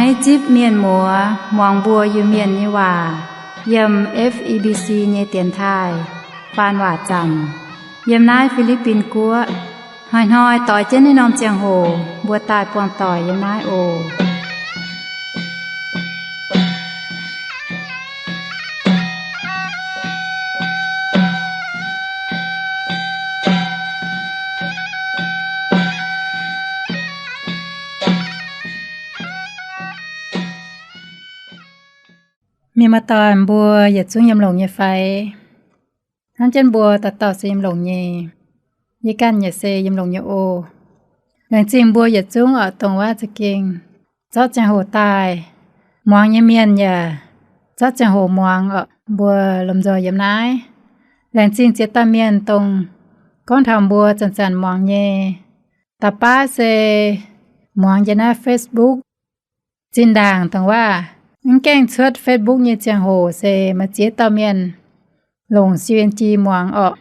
Naaiv zipv mienh muoz muangx mbuo Iu-Mienh nyei waac yiem F E B C nyei dienx taaih faan waac zanc yiem naaiv Fi^li^bin Guoqv. Hnoi-hnoi doix jienv naaiv norm ziangh hoc mbuo daaih buangh doic yiem naaiv oc. Mienh muoz-doic, mbuo yietc zungv yiem longx nyei fai? Hnamv jienv mbuo dauh dauh se yiem longx nyei. Yie ganh yaac se yiem longx nyei oc. Laengz zingh mbuo yietc zungv oc, dongh wuov za'gengh zorqv ziangh hoc daaih. Muangx nyei mienh yaac zorqv ziangh hoc muangx oc, mbuo lomh nzoih yiem naaiv. Laengz zingh ziex dauh mienh dongh gorngv taux mbuo zanc-zanc muangx nyei. Da'baav se muangx jiex naaiv Facebook. Zinh ndaangc dongh wuov mv gaengh cuotv Facebook nyei ziangh hoc se maaih ziex dauh mienh longc C N G muangx orqc.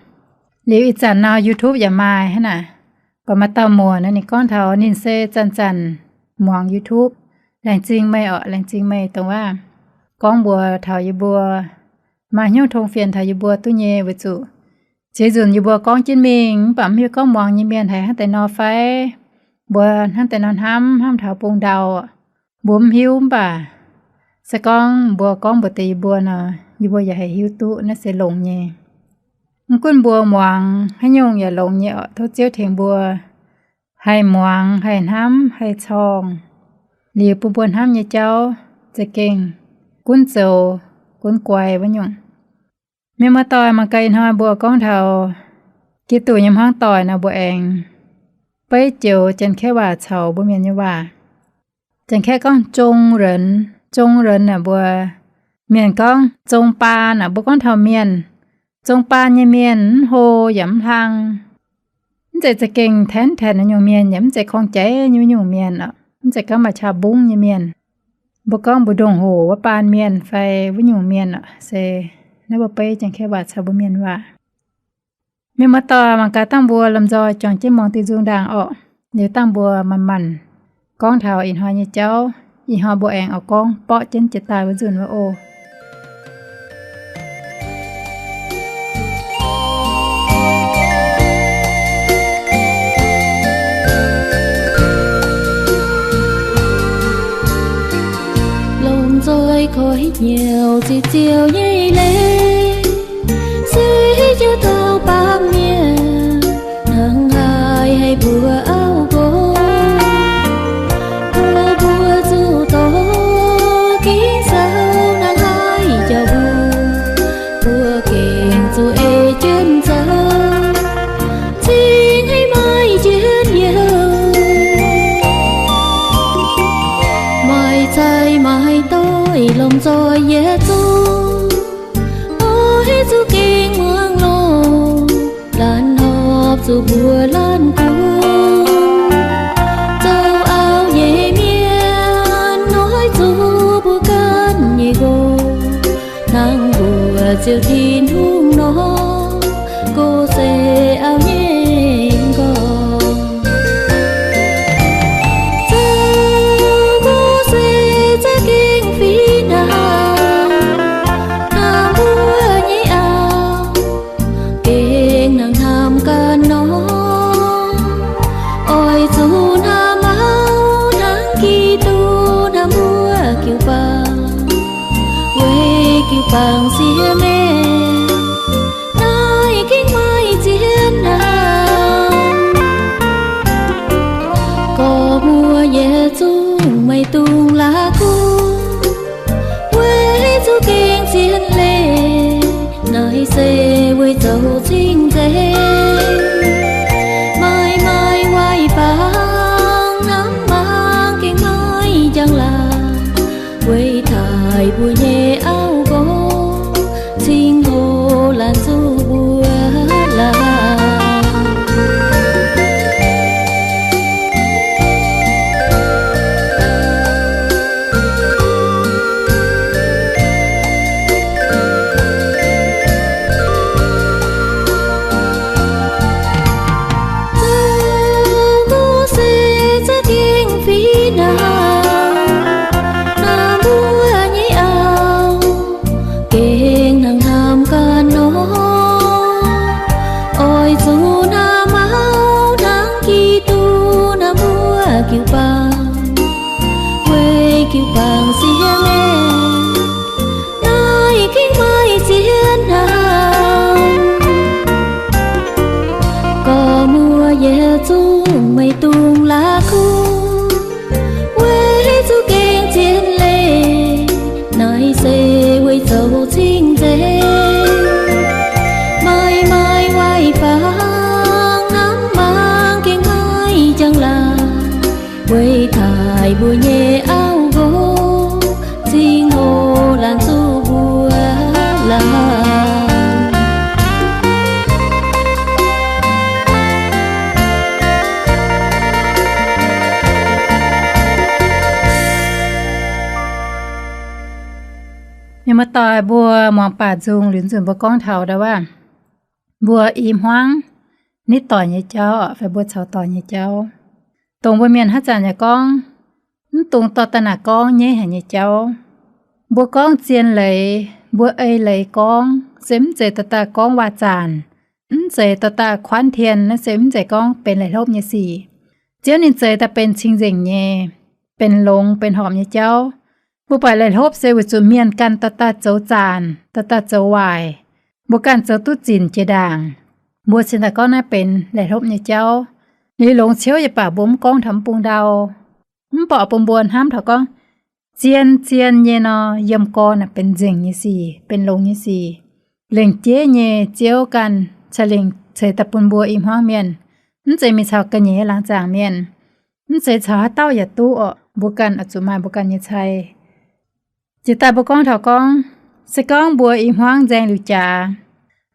Liuz ih zanc nor YouTube yaac maaih hnangv naaic. Buatc maaih dauh muoc nor ninh gorngv taux ninh se zanc-zanc muangx YouTube. Laengz zingh meih orqc, laengz zingh meih dongh wuov gorngv mbuox taux yie mbuo, maaih hnyouv tong fienx taux yie mbuo duqv nyei. Weic zuqc ziex nzunc yie mbuo gorngv jienv mingh mv baac mv hiuv gorngv muangx nyei mienh haiz hnangv deix nor fai, mbuo hnangv deix nor hnamv, hnamv taux bung ndau, mbuo mv hiuv. Mv baac se gorngv mbuo gorngv mbuox deix yie mbuo nor, yie mbuo yaac haih hiuv duqv naaiv se longx nyei. Mv gunv mbuo muangx haaix nyungc yaac longx nyei orqc. Tov Ziouv tengx mbuo haih muangx, haih hnamv, haih corngh, liuz bun mbuo hnamv nyei jauv za'gengh gunv zoux, gunv guai wuov nyungc. Mienh muoz-doic, mangc gaax ih hnoi mbuo gorngv taux Giduc nyei hmuangv doic nor, mbuo aengx beiv joux Janx-Kaeqv waac caux mbuo Mienh nyei waac. Janx-Kaeqv gorngv 中人, 中人 naaic mbuo Mienh gorngv 中班 naaic, mbuo gorngv taux mienh, 中班 nyei mienh mv hlo yaac mv hlang. Mv zeiz za'gengh tanx-tanx nyungc mienh, yaac mv zeiz korng-jaiv nyei wuov nyungc mienh orqc. Mv zeiz gorngv maaih qaqv mbungv nyei mienh. Mbuo gorngv mbu'ndongx hoc wuov baan mienh fai wuov nyungc mienh orqc, se naaiv mbuo beiv Janx-Kaeqv waac caux mbuo Mienh waac. Mienh muoz-doic, mangc gaax dangh mbuo lomh nzoih juangc jienv muangx diuh nzung ndaangc orqc. Liuz dangh mbuo manc-manc gorngv taux ih hnoi nyei jauv. Ih hnoi mbuo aengx oix gorngv borqv jienv jiex daaih wuov nzunc wuov oc. Lomh nzoih koi hnyouv ziqc ziouc nyei leiz, se jauv dauh baamh mienh hnangv haaix haih mbuo auv nqox, mbuo, mbuo zuqc dorh ging-sou hnangv haaix jauv mbuo, mbuo gengh zuqc ei jienv zoux, cingx haiz maiv jienv youh. Maiv zeiz maiv doix lomh nzoih yietc zungv, oix zuqc gengh muangx longx, laanh horpc zuqc mbuo laanh kungx. Zoux auv nyei mienh oix zuqc mbuo ganh nyei nqox, hnangv mbuox Ziouv Tin-Hungh nor, nqox se auv nyei nqorngv. Zoux nqox se za'gengh fih hnangv hnamv mbuo nyei auv, gengh hnangv hnamv ganh nor. Oix zuqc hnamv auv hnangv Giduc hnamv mbuo jiu-baang, weic jiu-baang siex meih, naaiv gengh maiv zien hnangv. Gorx muoz yietc zungv maiv dungx la'kuqv, weic zuqc gengh zien leiz, naaiv se weic zoux cing-nzengc. Maaih maaih waaic bangc hnamv mangc gengh maiv njang laangc, weic taaih mbuo nyei auv nqorngv, cingx hoc laanh zuqc mbuo laangc. Zoux nqox se za'gengh fih hnangv Bangc siang aeqv, naaiv gengh maaih zien hnangv. Gorx muoz yietc zungv meih dungx la'kuqv, weic zuqc gengh zien leiz, naaiv se weic zoux cing-nzengc. Maaih maaih waaic fangx, hnamv mangc gengh maaih jangx laangc, weic taaih mbuo nyei auv nqox, cing-nqox laanh zuqc mbuo laanh. Mienh muoz-doic mbuo muangx baac nzung liuz nzunc mbuo gorngv taux ndau wuov, mbuo i hmuangv nitv doic nyei jauv fai mbuo caux doic nyei jauv. Dongh mbuo mienh haaix zanc yaac gorngv, mv dungx dorh daaih naaic gorngv nyeiv haic nyei jauv. Mbuo gorngv zien leiz, mbuo ei leiz gorngv, se mv zeiz dorh daaih gorngv waac-zaanc, mv zeiz dorh daaih kuanv tien, naaiv se mv zeiz gorngv benx laih hlopv nyei sic. Ziouv ninh zeix daaih benx cing-nzengc nyei, benx longx benx horpc nyei jauv. Mbuo buatc laih hlopv se weic zuqc mienh ganh dorh daaih zoux zaanc, dorh daaih zoux waaic. Mbuo ganh zoux duqv zinc jiex ndaangc, mbuo cingx daaih gorngv naaiv benx laih hlopv nyei jauv. Liuz longx ciouv yaac baac mbuo mv gorngv taux mv bung ndau. Mv baac bun mbuo hnamv taux gorngv, zien zien nyei nor, yiem gorn naaic benx nzengc nyei sic, benx longx nyei sic. Lengc jeiv nyei Ziouv ganh ceix lengc ceix daaih bun mbuo i hmuangv mienh. Mv zeiz mingh caux ga'nyiec laangz zaangc mienh, mv zeiz caux haaix dauh yaac duqv orqc. Mbuo ganh oix zuqc maaih mbuo ganh nyei cai. Jiex daaih mbuo gorngv taux gorngv, se gorngv mbuo i hmuangv nzaeng liuz jaax,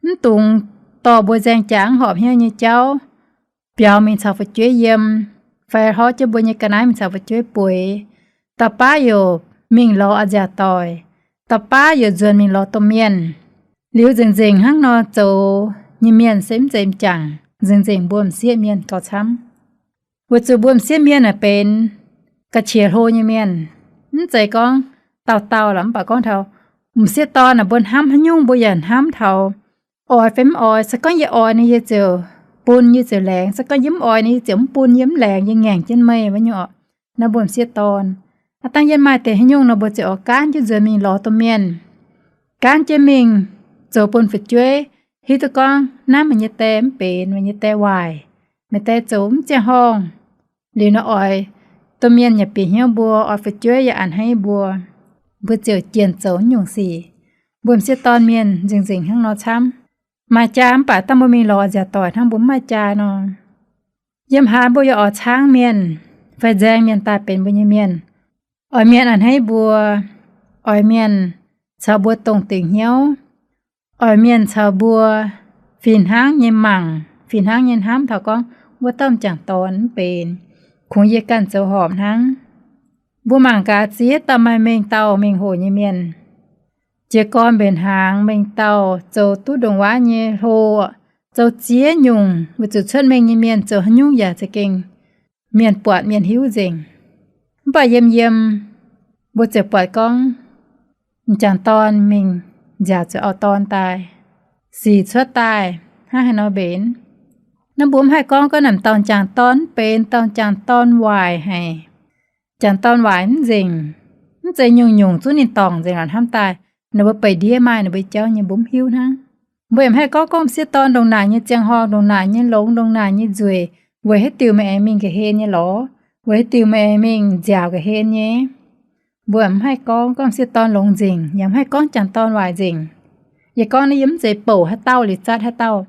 mv dungx dorh mbuo nzaeng jaax mv horpc hnyouv nyei jauv biaux mingh caux fu'jueiv yiem, fai hlorv jienv mbuo nyei ga'naaiv mingh caux fu'jueiv bueix. Dauh baav youc mingh lorz a'nziaauc doic, dauh baav youc nzuonx mingh lorz domh mienh. Liuz nzengc-nzengc hnangv nor zoux nyei mienh se mv zeiz m'jangc. Nzengc-nzengc mbuo m'sieqv mienh gauh camv. Weic zuqc mbuo m'sieqv mienh naaic benx ga'qiex hlo nyei mienh. Mv zeiz gorngv dauh dauh lorqc, mv baac gorngv taux m'sieqv dorn naaic, mbuo hnamv haaix nyungc mbuo yaac hnamv taux oix fai mv oix. Se gorngv yie oix ninh, yie ziouc bun, yie ziouc laengz. Se gorngv yie mv oix ninh, yie ziouc mv bun, yie mv laengz, yie ngaengc jienv meih wuov nyungc orqc. Naaiv mbuo m'sieqv dorn, aav dangh yie maaih deix haaix nyungc nor, mbuo ziouc oix gaanv jienv nzuonx mingh lorz domh mienh, gaanv jienv mingh zoux bun fu'jueiv hiuv duqv gorngv naaiv meih nyei die mv benx, meih nyei die waaic, meih die zoux mv ziangh horngh. Liuz nor oix domh mienh yaac bieqc hnyouv mbuo, oix fu'jueiv yaac a'hneiv mbuo, mbuo ziouc jienh zoux nyungc sic. Mbuo m'sieqv dorn mienh nzengc-nzengc hnangv nor camv. Maaih jaa mv baac dangh mbuo mingh lorz a'nziaauc doic hnangv mbuo mv maaih jaa nor. Yiem haaix mbuo yaac oix caangv mienh fai nzaeng mienh daaih benx mbuo nyei mienh. Oix mienh a'hneiv mbuo, oix mienh caux mbuo dongh dingc hnyouv, oix mienh caux mbuo fih hnangv nyei mangc, fih hnangv nyei hnamv taux gorngv wuov dauh m'jangc dorn mv benx, kungx yie ganh zoux horpc hnangv. Mbuo mangc gaax ziex dauh maaih mengh dauh mengh hoc nyei mienh, jiez gorn mbenc hnaangx, mengh dauh zoux duqv ndongc waac nyei hlo, zoux ziex nyungc, weic zuqc cuotv mengh nyei mienh zoux haaix nyungc yaac za'gengh mienh buatc mienh hiuv nzengc. Mv baac yiem yiem mbuo ziouc buatc gorngv m'jangc dorn mingh nziaauc zuqc auv-dorn daaih, sic cuotv daaih hnangv haaix nor mbenc. Naaiv mbuo mv haih gorngv, gorngv naaic dauh m'jangc dorn mv benx, dauh m'jangc dorn waaic haic. M'jangc dorn waaic mv nzengc, mv zeiz nyungc-nyungc zungv ninh dorngc nzengc lorqc hnamv daaih. Ninh mbuo beic ndiev maaih ninh mbuo jauv nyei mbuo mv hiuv hnangv. Mbuo yaac mv haih gorngv, gorngv m'sieqv dorn ndongc naaic nyei ziangh horngh, ndongc naaic nyei longx, ndongc naaic nyei nzueic, weic haaix diuc meih aengx mingh ga'hlen nyei lorz, weic haaix diuc meih aengx mingh nziaauc ga'hlen nyei. Mbuo mv haih gorngv, gorngv m'sieqv dorn longx nzengc, yaac mv haih gorngv m'jangc dorn waaic nzengc. Yie gorngv naaiv yie mv zeiz bouc haaix dauh liuz zatv haaix dauh.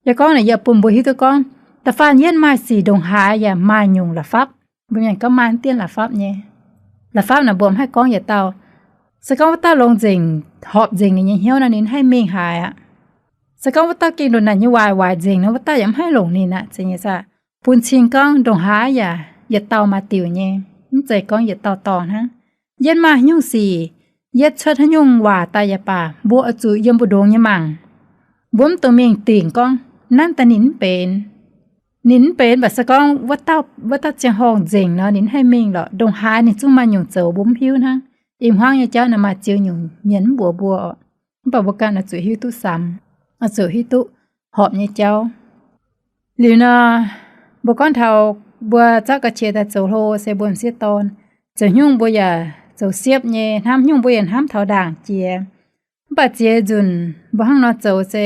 Yie gorngv naaic yie bun mbuo hiuv duqv gorngv da'faanh yietv maaih sic ndongc haaix yaac maaih nyungc la'fapv. Mbuo mienh gorngv maaih mv dienh la'fapv nyei. La'fapv naaic mbuo mv haih gorngv yietc dauh. Se gorngv wuov dauh longx nzengc, horpc nzengc ninh nyei hnyouv nor, ninh haih mingh haaix aqv. Se gorngv wuov dauh gengh ndongc naaic nyei waaic waaic nzengc nor, wuov dauh yaac mv haih longc ninh aqv. Zeiz nyei saah? Bun cing gorngv ndongc haaix yaac yietc dauh maaih diuc nyei, mv zeiz gorngv yietc dauh dorngc hnangv. Yietv maaih haaix nyungc sic, yietv cuotv haaix nyungc waac daaih yaac baac, mbuo oix zuqc yiem mbu'ndongx nyei mangc. Mbuo mv dungx mingh dingc gorngv nanv daaih ninh mv benx. Ninh mv benx mv baac se gorngv wuov dauh, wuov dauh ziangh horngh nzengc nor, ninh mv haih mingh lorqc. Ndongc haaix ninh zungv maaih nyungc zoux mbuo mv hiuv hnangv. I hmuangv nyei jauv naaic maaih ziex nyungc mienh mv mbuox mbuo oc. Mv baac mbuo ganh oix zuqc hiuv duqv samx, oix zuqc hiuv duqv horpc nyei jauv. Liuz nor, mbuo gorngv taux mbuo zorqv ga'qiex daaih zoux hlo se mbuo m'sieqv dorn, zoux haaix nyungc mbuo yaac zoux siepv nyei, hnamv nyungc mbuo yaac hnamv taux ndaangc jiex. Mv baac ziex nzunc mbuo hnangv nor zoux se,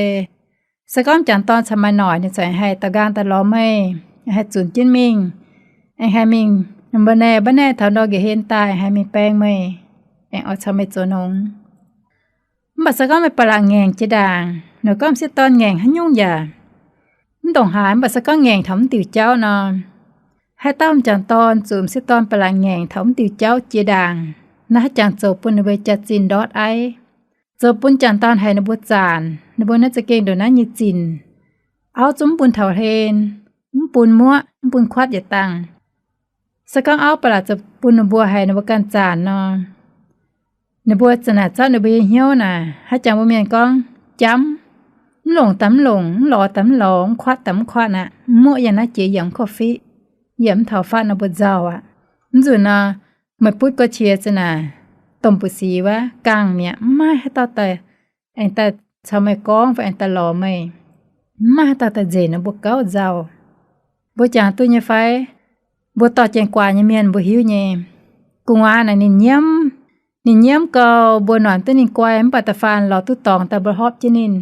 se gorngv m'jangc dorn caux maaih noic ninh corc haih daux nqaang daaih lorz meih, haih zunc jienv mingh, aengx haih mingh mbuo naaiv mbuo naaiv taux ndor nqa'hlen daaih haih mingh baeng meih, aengx oix caux meih zoux nongx. Mv baac se gorngv meih ba'laqc ngaengc jiex ndaangc, ninh gorngv m'sieqv dorn ngaengc haaix nyungc yaac mv ndongc haaix. Mv baac se gorngv ngaengc taux mv diuc jauv nor, haaix dauh m'jangc dorn zuqc m'sieqv dorn ba'laqc ngaengc taux mv diuc jauv jiex ndaangc, naaiv haaix jangx zoux bun ninh mbuo jaax-zinh ndortv aiv, zoux bun m'jangc dorn haiz ninh mbuo zaanc, ninh mbuo naaiv za'gengh ndongc naaiv nyei zinh, auv zungv mv bun taux hlen, mv bun muoqv, mv bun kuatv yietc dangh. Se gorngv auv ba'laqc zoux bun ninh mbuo haiz ninh mbuo ganh zaanc nor, ninh mbuo za'naaic zorqv ninh mbuo nyei hnyouv naaic, haaix jangx mbuo mienh gorngv jamv, mv longc daaih mv longc, mv lorz daaih mv lorz, mv kuatv daaih mv kuatv aqv. Muoqv yiem naaiv jiex yiem korv-fiqv, yiem mv taux fatv nor mbuo nzauh aqv. Mv nzunc nor, meih butv gorx-qiex za'naaic, domh buc sic wuov gangh mi'aqv, mv maaih haaix dauh daaih aengx daaih caux meih gorngv fai aengx daaih lorz meih. Mv maaih haaix dauh daaih nzenc nor mbuo gauh nzauh. Mbuo jangx duqv nyei fai? Mbuo dorh jienv guaax nyei mienh mbuo hiuv nyei. Gu'nguaaz naaic ninh nyiemv, ninh nyiemv gau, mbuo noic duqv ninh guai, mv baac da'faanh lorz duqv dorngx daaih mbuo hopv jienv ninh.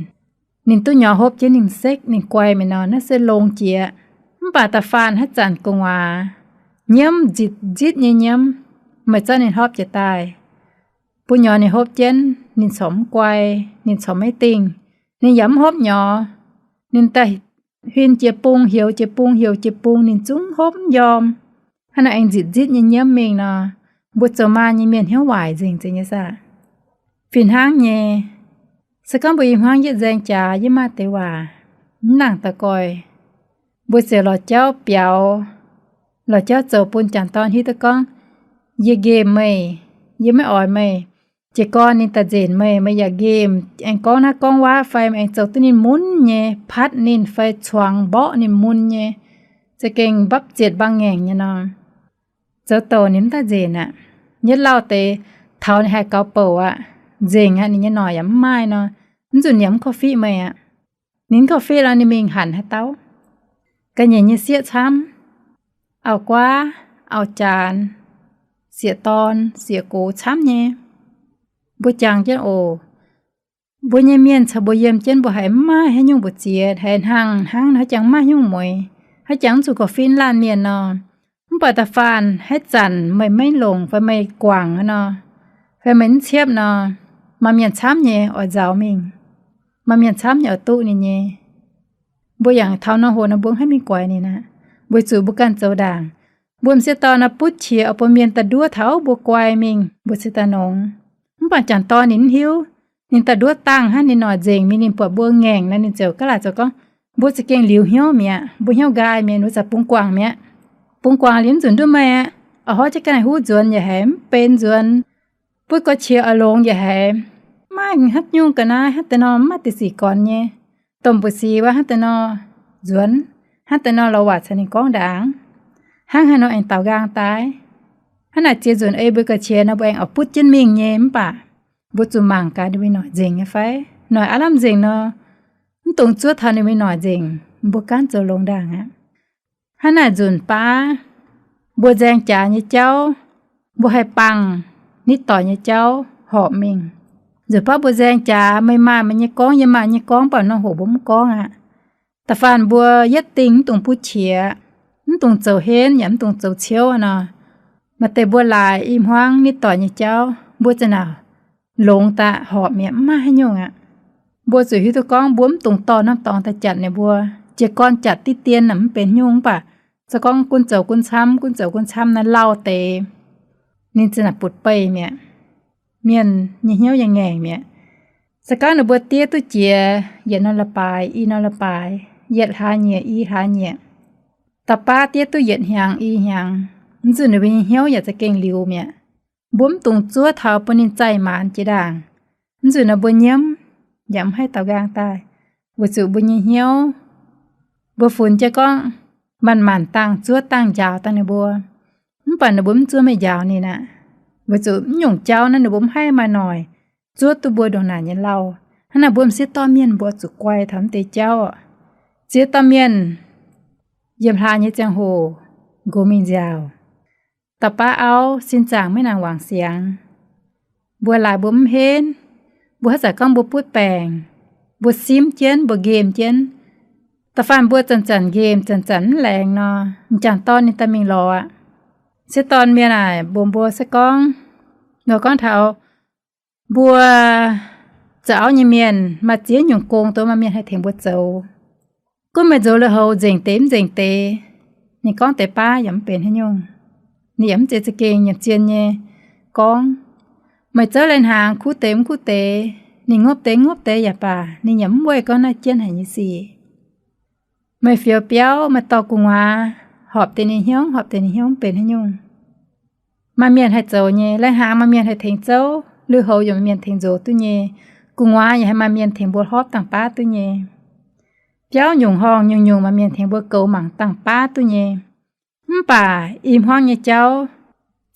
Ninh duqv nyorx hopv jienv ninh sekv ninh guai mi'aqv nor, naaiv se longx jiex. Mv baac da'faanh haaix zanc gu'nguaaz nyiemv nzitc nzitv nyei nyiemv, meih zorqv ninh hopv jiez daaih, bun nyorx ninh hopv jienv, ninh corc mv guai, ninh corc maiv dingh, ninh yaac mv hopv nyorx. Ninh daaih huin jiex bung, heuc jiex bung, heuc jiex bung, ninh zungv hopv mv njormh. Hnangv naaic aengx nzitc nzitv nyei nyiemv mingh nor, mbuo zoux maa nyei mienh hnyouv waaic nzengc nzengc nyei saah? Fih hnangv nyei, se gorngv mbuo i hmuangv yietv nzaeng jaax yietv maaih deix waac, mv nangc daux goix, mbuo ziouc lorz jauv biaux, lorz jauv zoux bun m'jangc dorn hiuv duqv gorngv, yie nqemh meih, yie maiv oix meih. Jiez gorn ninh daaih nzenc meih, meih yaac nqemh, aengx gorngv naaiv gorngv wuov fai meih aengx zoux duqv ninh mun nyei, patv ninh fai cuangx mborqv ninh mun nyei, za'gengh mbapv zietc mbaang ngaengc nyei nor, zoux douc ninh mv daaih nzenc aqv. Yietv lauh deix taux ninh haih gaux bouc aqv, nzengc aqv, ninh nyei noic yaac mv maaih nor, mv nzunc ninh yaac mv korv-fiqv meih aqv. Ninh mv korv-fiqv nor ninh mingh hanc haaix dauh? Ga'nyiec nyei sieqv camv, auv-guaav, auv-jaanx, sieqv-dorn, sieqv-gox camv nyei. Mbuo jangx jienv oc. Mbuo nyei mienh caux mbuo yiem jienv mbuo haiz mv maaih haaix nyungc mbu'ziex, haiz hnangv hnangv haaix jangx mv maaih nyungc mueix, haaix jangx mv zuqc korv-fiqv laanh mienh nor, mv baac da'faanh haaix zanc meih maiv longc fai meih guangc nor, fai meih mv ciepv nor, maaih mienh camv nyei oix nzaaux mingh. Maaih mienh camv nyei oix duqv ninh nyei. Mbuo yangh taux nor hoc nor mbuo mv haih mingh guaix ninh aqv, weic zuqc mbuo ganh zoux ndaangc. Mbuo m'sieqv dorn nor butv qiex oix bun mienh daaih nduov taux mbuo guai mingh mbuo cingx daaih nongx. Mv baac m'jangc dorn ninh mv hiuv. Ninh daaih nduov dangh hnangv, ninh noic nzengc mingh, ninh buatc mbuo ngaengc nor ninh ziouc gaav laaic zoux gorngv, mbuo za'gengh liuz hnyouv mi'aqv, mbuo hnyouv nqaai mi'aqv, ninh za'gengh bungx guangc mi'aqv. Bungx guangc liuz mv nzunc nduov meih aqv, oix horv jienv ga'naaiv huv nzuonx yaac haiz mv benx nzuonx, butv gorx-qiex oix longx yaac haiz mv maaih haaix nyungc ga'naaiv, hnangv deix nor mv maaih deix sic gornx nyei. Domh buc sic wuov hnangv deix nor nzuonx, hnangv deix nor lorz waac caux ninh gorngv ndaangc, hnangv haaix nor aengx daaux nqaang daaih. Hnangv naaic ziex nzunc ei mbuo ga'qiex nor mbuo aengx oix butv jienv mingh nyei, mv baac mbuo zuqc mangc gaax ninh mbuo noic nzengc nyei fai. Noic aav lamh nzengc nor, mv dungx zuov taux ninh mbuo noic nzengc, mbuo gaanv zoux longx ndaangc aqv. Hnangv naaic nzunc baav mbuo nzaeng jaax nyei jauv, mbuo haih bangh nitv doic nyei jauv horpc mingh. Nzunc baav mbuo nzaeng jaax, meih maaih meih nyei gorngv, yie maaih nyei gorngv, mv baac nor hoc mbuo mv gorngv aqv. Da'faanh mbuo yietv dingh mv dungx butv qiex, mv dungx zoux henv yaac mv dungx zoux ciouv nor, maaih deix mbuo laaix i hmuangv nitv doic nyei jauv mbuo za'naaic longx daaih horpc mi'aqv, mv maaih haaix nyungc aqv. Mbuo zuqc hiuv duqv gorngv mbuo mv dungx dorh norm dorngx daaih jatc ninh mbuo. Jiez gorn jatc diqv dien naaic mv benx nyungc, mv baac se gorngv gunv zoux gunv camv, gunv zoux gunv camv naaiv lauh deix, ninh za'naaic butv-beih mi'aqv. Mienh nyei hnyouv yaac ngaengc mi'aqv. Se gorngv ninh mbuo diev duqv jiex yietc norm leiz-baaix i norm leiz-baaix, yietc hlaax nyieqc i hlaax nyieqc, da'baav diev duqv yietc hnyangx i hnyangx, mv zuqc ninh mbuo nyei hnyouv yaac za'gengh liuz mi'aqv. Mbuo mv dungx zuov taux bun ninh zaih maanz jiex ndaangc. Mv zuqc nor mbuo nyiemv yaac mv haih daaux nqaang daaih, weic zuqc mbuo nyei hnyouv, mbuo funx jienv gorngv maanc-maanc dangh zuov dangh njaaux dangh ninh mbuo. Mv baac ninh mbuo mv zuov meih njaaux ninh aqv, weic zuqc mv nyungc jauv naaiv ninh mbuo mv haih maaih noic zuov duqv mbuo ndongc naaic nyei lauh. Hnangv naaic mbuo m'sieqv dorh mienh mbuo zuqc guai taux mv deix jauv. Ziex dauh mienh yiem hlaax nyei ziangh hoc nqox mingh nziaauc, da'baav auv sin zaangc maiv nangc wangc siangx. mbuo laaix mbuo mv henv, mbuo haaix zanc gorngv mbuo butv baengc, mbuo simv jienv, mbuo nqemh jienv, da'faanh mbuo zanc-zanc nqemh, zanc-zanc mv laengz nor, m'jangc dorn ninh daaih mingh lorz aqv. Sieqv dorn mienh aac, mbuox mbuo se gorngv, nor gorngv taux mbuo zoux auv nyei mienh maaih ziex nyungc gong dongh maaih mienh haih tengx mbuo zoux. Gunv meih nzox lui-houx nzengc deix mv nzengc deix, ninh gorngv deix baav yaac mv benx haaix nyungc. Ninh yaac mv zeiz za'gengh nyiemc zien nyei gorngv. Meih zouv lai-hnaangx kuv deix mv kuv deix, ninh ngopv deix ngopv deix yaac baac, ninh yaac mv weic gorngv naaiv jienv haic nyei sic. Meih fioux biauv, meih dorh gu'nguaaz horpc deix ninh hnyouv, horpc deix ninh hnyouv mv benx haaix nyungc. Maaih mienh haih zoux nyei. Lai-hnaangx maaih mienh haih tengx zouv, lui-houx yaac maaih mienh tengx nzox duqv nyei. Gu'nguaaz yaac haih maaih mienh tengx mbuo hlorpv dangh baav duqv nyei. Biauv nyungc horngh nyungc-nyungc maaih mienh tengx mbuo goux mangc dangh baav duqv nyei. Mv baac i hmuangv nyei jauv,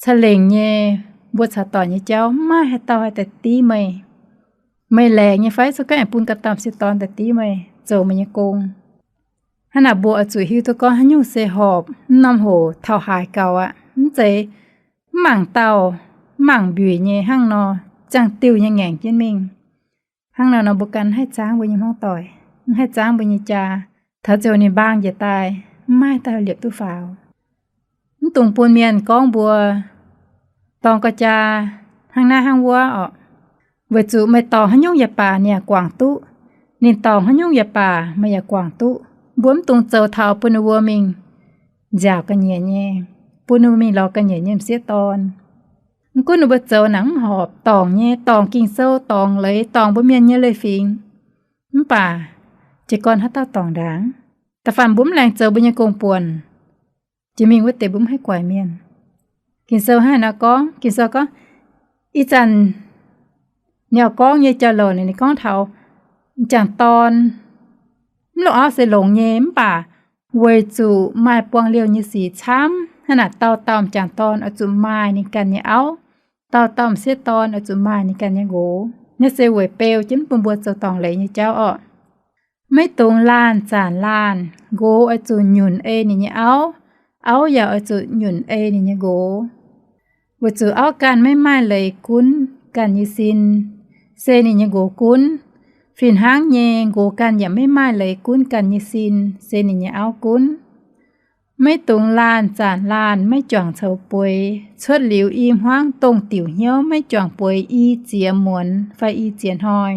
ca'lengc nyei, mbuo caux doic nyei jauv mv maaih haaix dauh haih daaih div meih. Meih laengz nyei fai? Zungv gaengh bun ga'damh sieqv dorn daaih div meih, zoux meih nyei gong. Hnangv naaic mbuo oix zuqc hiuv duqv gorngv haaix nyungc se horpc, mv norm hoc taux haaix gaux aqv. Mv zeiz mv mangc dauh, mv mangc mbiuic nyei hnangv nor, ziangh diuh nyei ngaengc jienv mingh. Hnangv naaiv nor mbuo ganh mv haih zaangv mbuo nyei hmuangv doic, mv haih zaangv mbuo nyei jaa. Taux ziouc ninh mbaang njiec daaih, mv maaih dauh liepc duqv faaux. Mv dungx bun mienh gorngv mbuo dorngc ga'jaa hnangv naaiv hnangv wuov orqc. Weic zuqc meih dorngc haaix nyungc yaac baac ninh yaac guangc duqv. Ninh dorngc haaix nyungc yaac baac meih yaac guangc duqv. Mbuo mv dungx zoux taux bun ninh mbuo mingh nziaauc ga'nyiec nyei, bun ninh mbuo mingh lorz ga'nyiec nyei m'sieqv dorn. Mv gunv ninh mbuo zoux naaic mv horpc, dorngc nyei, dorngc Ging-Sou, dorngc leiz, dorngc mbuo mienh nyei leiz-fingx, mv baac jiez gorn haaix dauh dorngc ndaangc? Da'faanh mbuo mv laengz zoux mbuo nyei gong-buonc, jiex mingh wuov deix mbuo mv haih guaix mienh. Ging-Sou hnangv haaix nor gorngv? Ging-Sou gorngv, ih zanc ninh gorngv nyei jauv-louc naaic, ninh gorngv taux m'jangc dorn mv longc auv se longx nyei, mv baac weic zuqc maaih buangh liouh nyei sic camv, hnangv naaic dauh dauh m'jangc dorn oix zuqc maaih ninh ganh nyei auv, dauh dauh m'sieqv dorn oix zuqc maaih ninh ganh nyei nqox. Naaiv se weic beu jienv bun mbuo zoux dorngc leiz nyei jauv orqc. Maiv dungx laanh zaanc laanh. Nqox oix zuqc nyunc ei ninh nyei auv, auv yaac oix zuqc nyunc ei ninh nyei nqox. Weic zuqc auv ganh maiv maaih leiz gunv ganh nyei sin, se ninh nyei nqox gunv. Fih hnangv nyei, nqox ganh yaac maiv maaih leiz gunv ganh nyei sin, se ninh nyei auv gunv. Maiv dungx laanh zaanc laanh, maiv juangc coux bueix. Cuotv liuz i hmuangv dongh diuc hnyouv, maiv juangc bueix i ziex muonz fai i ziex hnoi.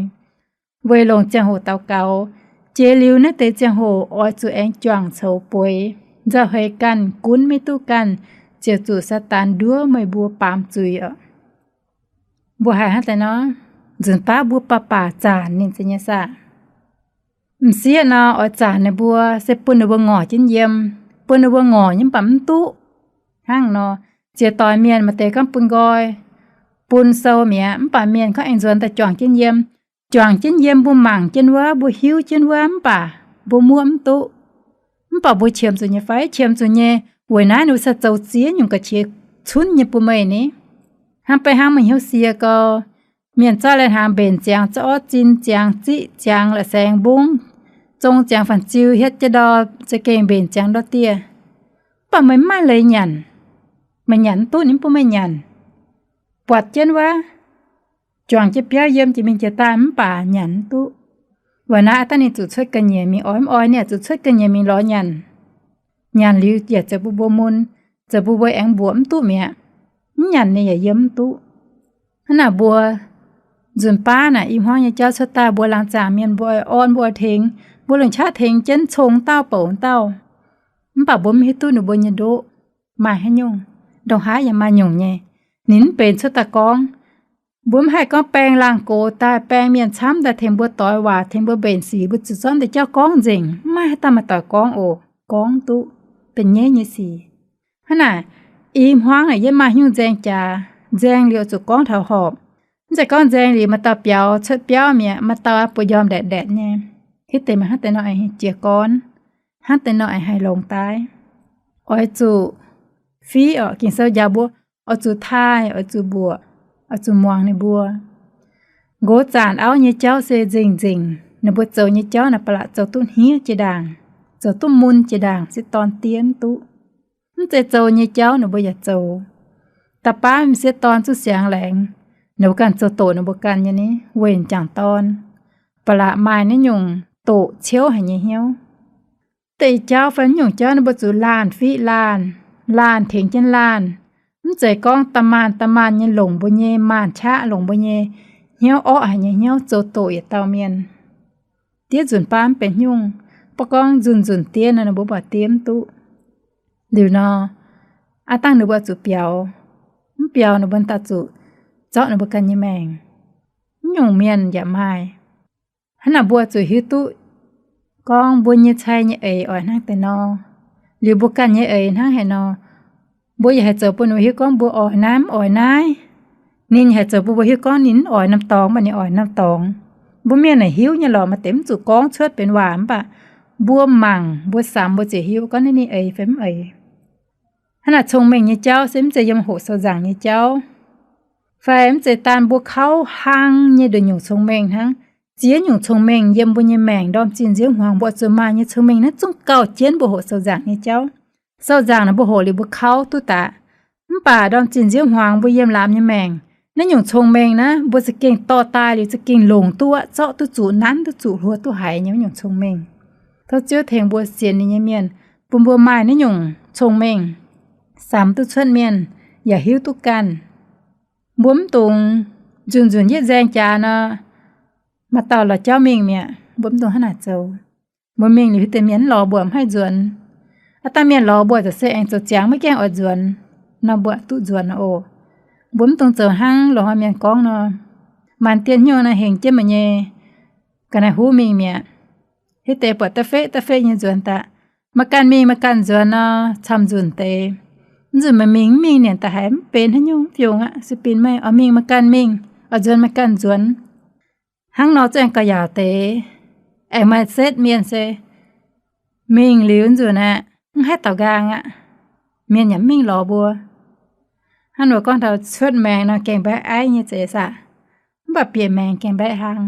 Weic longc ziangh hoc daux gaux. Jiex liuz naaiv deix ziangh hoc oix zuqc aengx juangc coux bueix. Nzauh heix ganh gunv maiv duqv ganh, ziouc zuqc Saadaan nduov meih mbuo baamz zuiz oc. Mbuo haiz hnangv deix nor, nzunc baav mbuo baac baac zaanc ninh nyei saah? M'sieqv nor, oix zaanc ninh mbuo se bun ninh mbuo ngorc jienv yiem, bun ninh mbuo ngorc nyei mv baac mv duqv. Hnangv nor, ziex doix mienh maaih deix gorngv bun nqoi, bun sou mi'aqv, mv baac mienh gorngv aengx nzuonx daaih juangc jienv yiem. Juangc jienv yiem, mbuo mangc jienv wuov, mbuo hiuv jienv wuov, mv baac mbuo muoqv mv duqv. Mv baac mbuo qiemx zuqc nyei fai? Qiemx zuqc nyei. Weic naaiv ninh mbuo cingx zoux ziex nyungc ga'qiex cunv nyei bun meih ni. Hnangv beiv hnangv meih hnyouv sie gau, mienh zorqv lai-hnaangx mbenc ziangx, zorqv orv zin ziangx, ziqv ziangx la'saengx mbungv, zong ziangx fanh ziu, hietv jienv ndor, za'gengh mbenc ziangx ndor dieh. Mv baac meih mv maaih leiz nyanc. Meih nyanc mv duqv, ninh mv bun meih nyanc. Buatc jienv wuov, juangc jienv biauv yiem, jiex mingh jiex daaih, mv baac nyanc mv duqv. Weic naaiv dangh ninh zuqc cuotv ga'nyiec mingh, oix mv oix ninh yaac zuqc cuotv ga'nyiec mingh lorz nyanc. Nyanc liuz yaac zoux bun mbuo mun, zoux bun mbuo aengx mbuoqc mv duqv mi'aqv. Mv nyanc ninh yaac yiem mv duqv. Hnangv naaic mbuo nzunc baav naaic i hmuangv nyei jauv cuotv daaih, mbuo laangz zaangc mienh mbuo oix orn mbuo oix tengx, mbuo longc qaqv tengx jienv cong dauh bouc dauh. Mv baac mbuo mv hiuv duqv ninh mbuo nyei ndoqv maaih haaix nyungc. Ndongc haaix yaac maaih nyungc nyei. Ninh mv benx cuotv daaih gorngv. Mbuo mv haih gorngv baeng laangh gox daaih, baeng mienh camv daaih tengx mbuo doix waac, tengx mbuo mbenc sic, mbuo zuqc zorqv deix jauv gorngv nzengc. Mv maaih haaix dauh maaih doic gorngv oc. Gorngv duqv, da'nyeiv nyei sic. Hnangv naaic, i hmuangv naaic yie maaih haaix nyungc nzaeng jaax, nzaeng liuz zuqc gorngv taux horpc. Mv zeiz gorngv nzaeng liuz maaih dauh biaux cuotv biauv mi'aqv, maaih dauh buo njormh ndaetc ndaetc nyei. Hitv deix maaih hnangv deix nor aengx jiex gorn, hnangv deix nor aengx haih longx daaih. Oix zuqc fiv oc. Ging-Sou njaaux mbuo oix zuqc taaih, oix zuqc mbuoqc, oix zuqc muangx ninh mbuo. Nqox zaanc auv nyei jauv se nzengc nzengc. Ninh mbuo zoux nyei jauv naaic ba'laqc zoux duqv hniev jiex ndaangc, zoux duqv mun jiex ndaangc, sieqv dorn diev mv duqv. Mv zeiz zoux nyei jauv ninh mbuo yaac zoux. Da'baav m'sieqv dorn zungv siangx laengz, Ninh mbuo ganh zoux doqc ninh mbuo ganh nyei ni, weic jangc dorn. Ba'laqc maaih naaiv nyungc doqc ciouv haic nyei hnyouv. Deix jauv fai naaiv nyungc jauv ninh mbuo zuqc laanh fiqv laanh, laanh tengx jienv laanh. Mv zeiz gorngv da'maanh da'maanh nyei longc mbuo nyei maanh qaqv, longc mbuo nyei hnyouv orqv haic nyei hnyouv zoux doqc yietc dauh mienh. Diev nzunc baav mv benx haaix nyungc, mv baac gorngv nzunc nzunc diev nor, ninh mbuo mv baac diev mv duqv. Liuz nor, aav dangh ninh mbuo zuqc biaux, mv biaux ninh mbuo daaih zuqc zorqv ninh mbuo ganh nyei maengc. Mv nyungc mienh yaac maaih. Hnangv naaic mbuo zuqc hiuv duqv gorngv mbuo nyei cai nyei eix oix hnangv deix nor, liuz mbuo ganh nyei eix hnangv haaix nor. Mbuo yaac haih zoux bun ninh mbuo hiuv gorngv mbuo oix naaiv mv oix naaiv. Ninh haih zoux bun mbuo hiuv gorngv ninh mv oix norm dorngx, mv baac ninh oix norm dorngx. Mbuo mienh naaic hiuv nyei lorqc, maaih deix mv zuqc gorngv cuotv benx waac, mv baac mbuo mangc, mbuo samx, mbuo ziouc hiuv gorngv ninh eix fai mv eix. Hnangv naaic cong-mengh nyei jauv se mv zeiz yiem hoqc sou nzaangc nyei jauv, fai mv zeiz daan mbuo kauv hlang nyei nduqc nyungc cong-mengh hnangv. Ziex nyungc cong-mengh yiem mbuo nyei maengc ndorm zinh nziouv hmuangx mbuo zuqc maaih nyei cong-mengh naaiv zungv gauh jienv mbuo hoqc sou nzaangc nyei jauv. Sou nzaangc naaic mbuo hoqc liuz mbuo kauv duqv daaih. Mv baac ndorm zinh nziouv hmuangx mbuo yiem laamz nyei maengc, naaiv nyungc cong-mengh naaiv mbuo za'gengh dorh daaih liuz za'gengh longc duqv, zorqv duqv zuqc, nanv duqv zuqc, hluo duqv haiz nyei wuov nyungc cong-mengh. Tov Ziouv tengx mbuo sienx ninh nyei mienh, bun mbuo maaih naaiv nyungc cong-mengh, samx duqv cuotv mienh, yaac hiuv duqv ganh. Mbuo mv dungx nzunc nzunc yietv nzaeng jaax nor, maaih dauh lorz jauv mingh mi'aqv. Mbuo mv dungx hnangv naaic zoux. Mbuo mingh liuz hiuv deix mienh mv lorz mbuo mv haih nzuonx. Aav dangh mienh lorz mbuo za'gengh se aengx zoux ziangx maiv gaengh oix nzuonx nor, mbuo duqv nzuonx oc. Mbuo mv dungx zoux hnangv loz-hnoi mienh gorngv nor, maanc dien hnyouv naaiv hengx jienv meih nyei ga'naaiv huv mingh mi'aqv. Hiuv deix buatc da'feix da'feix nyei nzuonx daaih. Maaih ganh mingh maaih ganh nzuonx nor, camv nzunc deix. Mv nzunc meih mingh mv mingh, nienc daaih haiz mv benx haaix nyungc, mv fiungx aqv. Se bun meih oix mingh maaih ganh mingh, oix nzuonx maaih ganh nzuonx. Hnangv nor zungv aengx gauh yaauc deix. Aengx maaih setv mienh se mingh liuz nzunc aeqv, mv haih daaux nqaang aqv. Mienh yaac mv mingh lorz mbuo. Hnangv nor gorngv taux cuotv maengx nor, gaengh mbaeqv aiv nyei zeiz saah? Mv baac bieqc maengx gaengh mbaeqv hlang.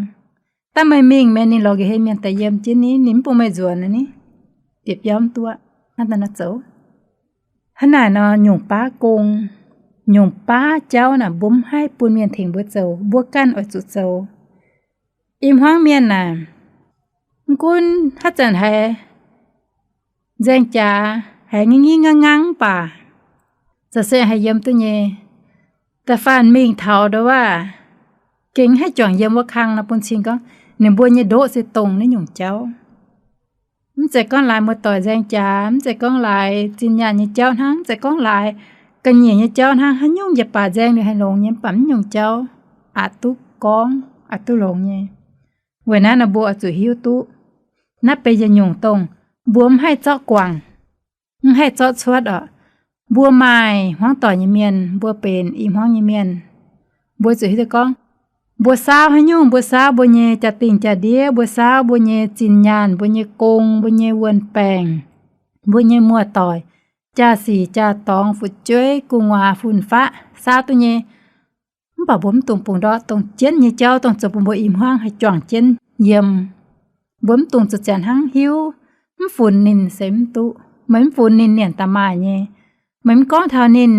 Dangh meih mingh mi'aqv, ninh lorz nqa'haav mienh daaih yiem jienv ni, ninh mv bun meih nzuonx ni, bieqc biauv mv duqv. Hnangv naaic nor zoux. Hnangv naaic nor, nyungc baav gong, nyungc baav jauv naaic mbuo mv haih bun mienh tengx mbuo zoux, mbuo ganh oix zuqc zoux. I hmuangv mienh naaic, mv gunv haaix zanc haiz nzaeng jaax, haiz ngingv ngingv ngang ngang mv baac, za'gengh haih yiem duqv nyei. Da'faanh mingh taux ndongc wuov, gengh haih juangc yiem wuov kang nor, bun cing gorngv ninh mbuo nyei ndoqv se dongh naaiv nyungc jauv. Mv zeiz gorngv laaix muoz-doic nzaeng jaax, mv zeiz gorngv laaix zinh nyaanh nyei jauv hnangv, mv zeiz gorngv laaix ga'nyiec nyei jauv hnangv. Haaix nyungc yaac baac nzaeng liuz haih longx nyei, mv baac mv nyungc jauv aqc duqv gorngv, aqc duqv longx nyei. Weic naaiv nor mbuo oix zuqc hiuv duqv, naaiv benx yietc nyungc dongh mbuo mv haih zorqv guangc, mv haih zorqv cuotv oc. Mbuo maaih hmuangv doic nyei mienh, mbuo benx i hmuangv nyei mienh, mbuo zuqc hiuv duqv gorngv, mbuo saauv haaix nyungc, mbuo saauv mbuo nyei jaa-dingh jaa-ndiev, mbuo saauv mbuo nyei zinh nyaanh, mbuo nyei gong, mbuo nyei wuon-baengc, mbuo nyei muoz-doic, jaa-sic jaa-dorngx, fu'jueiv gu'nguaaz fun-faqv, saauv duqv nyei. Mv baac mbuo mv dungx bungx ndortv dongh jienv nyei jauv dongh zoux bun mbuo i hmuangv haih juangc jienv yiem. Mbuo mv dungx zoux ziangx hnangv hiuv, mv funx ninh se mv duqv. Meih mv funx ninh, nienc daaih maaih nyei. Meih mv gorngv taux ninh,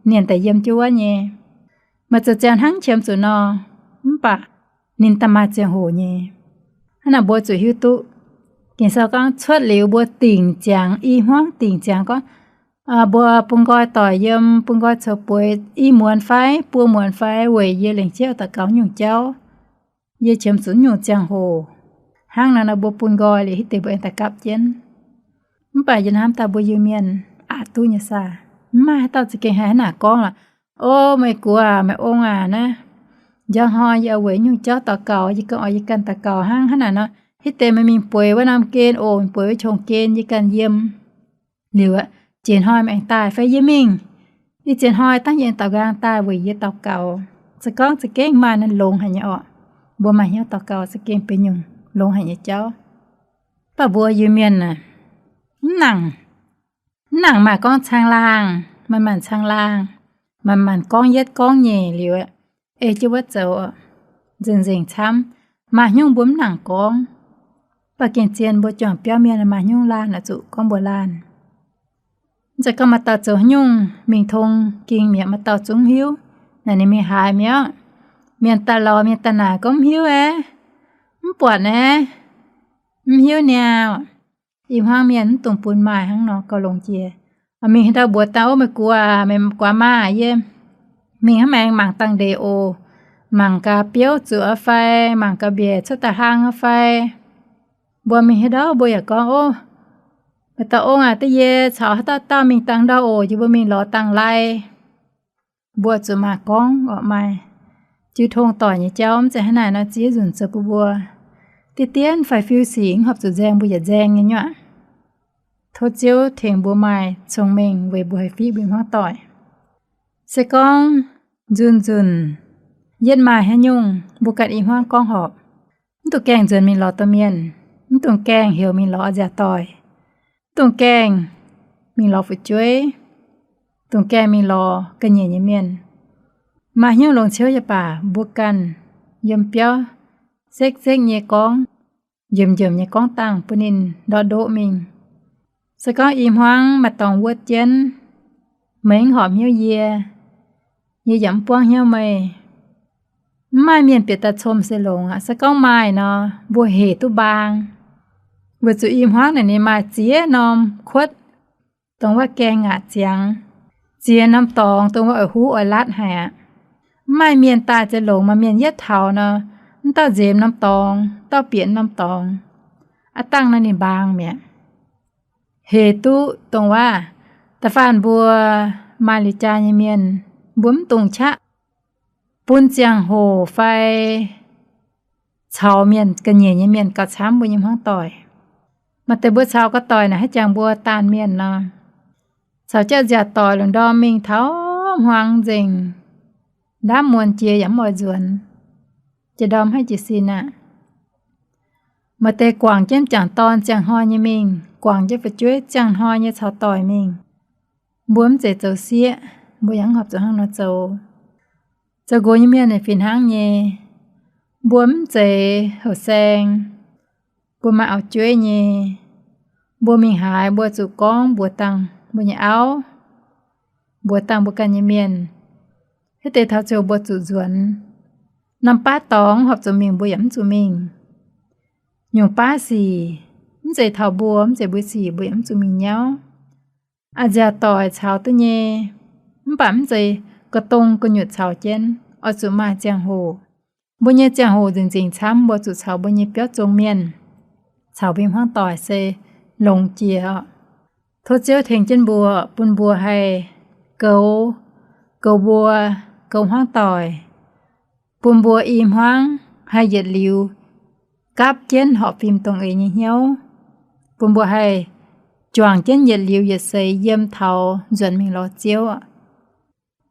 nienc daaih yiem jienv wuov nyei. Meih zoux ziangx hnangv qiemx zuqc nor, mv baac ninh daaih maaih ziangh hoc nyei. Hnangv naaic mbuo zuqc hiuv duqv, Ging-Sou gorngv cuotv liuz mbuo dingc ziangx, i hmuangv dingc ziangx gorngv, mbuo bun nqoi doic yiem, bun nqoi coux bueix, i muonz fai buo muonz fai, weic yie lengc jeiv daux gaux nyungc jauv, yie qiemx zuqc nyungc ziangh hoc. Hnangv naaic nor mbuo bun nqoi liuz hitv deix mbuo aengx daaih gapv jienv. Mv baac yie hnamv daaih mbuo Iu-Mienh aqc duqv nyei saah? Mv maaih haaix dauh za'gengh haih hnangv naaic gorngv lorqc. O meih guoqv aac, meih ong aac, naaiv njang hnoi yie oix weic nyungc jauv daux gaux, yie ganh oix yie ganh daux gaux hnangv. Hnangv naaic nor, hitv deix meih mingh bueix wuov norm gen oc, mingh bueix wuov qongx gen yie ganh yiem. Liuz aqv, jiex hnoi meih aengx daaih fai yie mingh. Ih jiex hnoi dangv yie aengx daux nqaang daaih weic yie daux gaux. Se gorngv za'gengh maaih naaiv longx haic nyei orqc. Mbuo maaih hnyouv daux gaux za'gengh benx nyungc longx haic nyei jauv. Mv baac mbuo Iu-Mienh aac, mv nangc, mv nangc maaih gorngv caangh laangh, manc-manc caangh laangh, manc-manc gorngv yietv gorngv nyeic liuz, ei jienv wuov zoux, nzengc-nzengc camv. Maaih haaix nyungc mbuo mv nangc gorngv. Mv baac gengh zien mbuo juangc biauv mienh maaih haaix nyungc laanh oix zuqc gorngv mbuox laanh. Mv zeiz gorngv maaih dauh zoux haaix nyungc mingh tong ging mi'aqv, maaih dauh zungv hiuv naaic ninh mingh haaix mi'aqv. Mienh daaih lorz, mienh daaih naaic gorngv, Mv hiuv aeqv, mv buatc aeqv, mv hiuv niaa. I hmuangv mienh mv dungx bun maaih hnangv nor gauh longx jiex. Mingh haaix dauh mbuox dangh, Ov, meih guaax, meih guaax maah, yie mingh hnangv maengx mangc dangh ndeic oc. Mangc gaax biouv zuqc aqv fai, mangc gaax mbiec cuotv daaih hlang aqv fai. Mbuo mingh haaix dauh mbuo yaac gorngv, Ov, meih dauh ong aac, da'yie caux haaix dauh dauh mingh dangh ndau oc, yie mbuo mingh lorz dangh lai. Mbuo zuqc maaih gorngv orqc, maaih jiu tong doic nyei jauv. Mv zeiz hnangv naaic nor, ziex nzunc zoux bun mbuo diqv dienv fai fiuv sic, mv horpc zuqc nzaeng mbuo yaac nzaeng nyei nyuoqc. Tov Ziouv tengx mbuo maaih cong-mengh weic mbuo haih fiqv mbuo hmuangv doic. Se gorngv nzunc-nzunc yietv maaih haaix nyungc mbuo ganh i hmuangv gorngv horpc, mv dungx gaengh nzuonx mingh lorz domh mienh, mv dungx gaengh heuc mingh lorz a'nziaauc doic, mv dungx gaengh mingh lorz fu'jueiv, dungx gaengh mingh lorz ga'nyiec nyei mienh. Maaih hnyouv longx ciouv yaac baac, mbuo ganh yiem biauv sekv-sekv nyei gorngv, njemc-njemc nyei gorngv dangh bun ninh ndortv ndoqv mingh. Se gorngv i hmuangv maaih dorngx wuov jienv, meih mv horpc hnyouv yie, yie yaac mv buangv hnyouv meih. Mv maaih mienh bieqc daaih cong se longx aqv. Se gorngv maaih nor, mbuo hec duqv mbaang, weic zuqc i hmuangv naaic ninh maaih ziex norm kuotv, dongh wuov gaengh ngaatc ziangx, ziex norm dorngx dongh wuov oix huv oix latv haic aqv. Mv maaih mienh daaih zeix longx, maaih mienh yietv taux nor, mv dauh nzemx norm dorngx, dauh bieqc norm dorngx, aav dangh nor ninh mbaang mi'aqv. Hec duqv dongh wuov, da'faanh mbuo maaih liuz jaa nyei mienh, mbuo mv dungx qaqv bun ziangh hoc fai caux mienh ga'nyiec nyei mienh gauh camv mbuo nyei hmuangv doic. Maaih deix mbuo caux ga'doic naaic haaix jangx mbuo daanh mienh nor, caux jienv a'nziaauc doic lungh ndorm mingh taux hmuangx nzengc, ndaamv muonz jiex yaac mv oix nzuonx, jiex ndorm haiv jiez sin aqv. Maaih deix guangc jienv m'jangc dorn ziangh hnoi nyei mingh, guangc jienv fu'jueiv ziangh hnoi nyei caux doic mingh. Mbuo mv zeiz zoux sieqv, mbuo yaac mv horpc zuqc hnangv nor zoux. Zoux nqox nyei mienh naaic fih hnangv nyei. Mbuo mv zeiz houh saeng, mbuo maaih auv-jueiv nyei. Mbuo mingh haaix mbuo zuqc gorngv mbuox dangh mbuo nyei auv, mbuox dangh mbuo ganh nyei mienh, hitv deix taux ziouc mbuo zuqc nzuonx. Norm baav dorngx horpc zuqc mingh mbuo yaac mv zuqc mingh. Nyungc baav sic mv zeiz taux mbuo, mv zeiz mbuo sic mbuo yaac mv zuqc mingh nyauv. A'nziaauc doic caux duqv nyei, mv baac mv zeiz ga'dongh gu'nyuoz caux jienv, oix zuqc maaih ziangh hoc. Mbuo nyei ziangh hoc nzengc-nzengc camv, mbuo zuqc caux mbuo nyei biauv zong mienh, caux mbuo hmuangv doic se longx jiex oc. Tov Ziouv tengx jienv mbuo, bun mbuo haih goux, goux mbuo, goux hmuangv doic, bun mbuo i hmuangv haih yietc liuz gapv jienv horpc fim dongh eix nyei hnyouv, bun mbuo haih juangc jienv yietc liuz yietc seix yiem taux nzuonx mingh lorz Ziouv.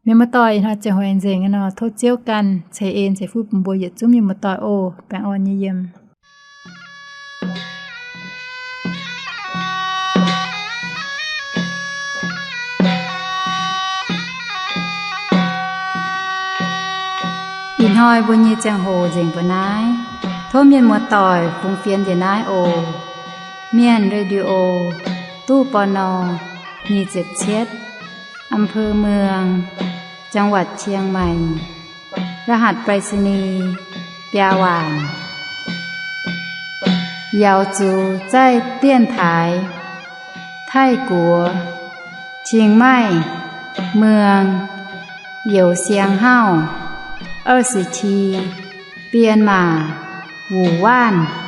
Mienh muoz-doic, ih hnoi ziangh hoc aengx nzengc nor, tov Ziouv ganh ceix en ceix fuqv bun mbuo yietc zungv mienh muoz-doic oc. Baengh orn nyei yiem. Ih hnoi mbuo nyei ziangh hoc nzengc mbuo naaiv. Tov mienh muoz-doic fungx fienx njiec naaiv oc. Mienh Radio, ตู้ ปณ. nyic ziepc cietv, อำเภอเมือง จังหวัดเชียงใหม่ รหัสไปรษณีย์ biaa waanc. 瑶族在电台 Taiv-Guoqv, Chiang Mai, Muang, Youz Siang Hauv, 二十七, Bienh Maac, Wuc Waanv.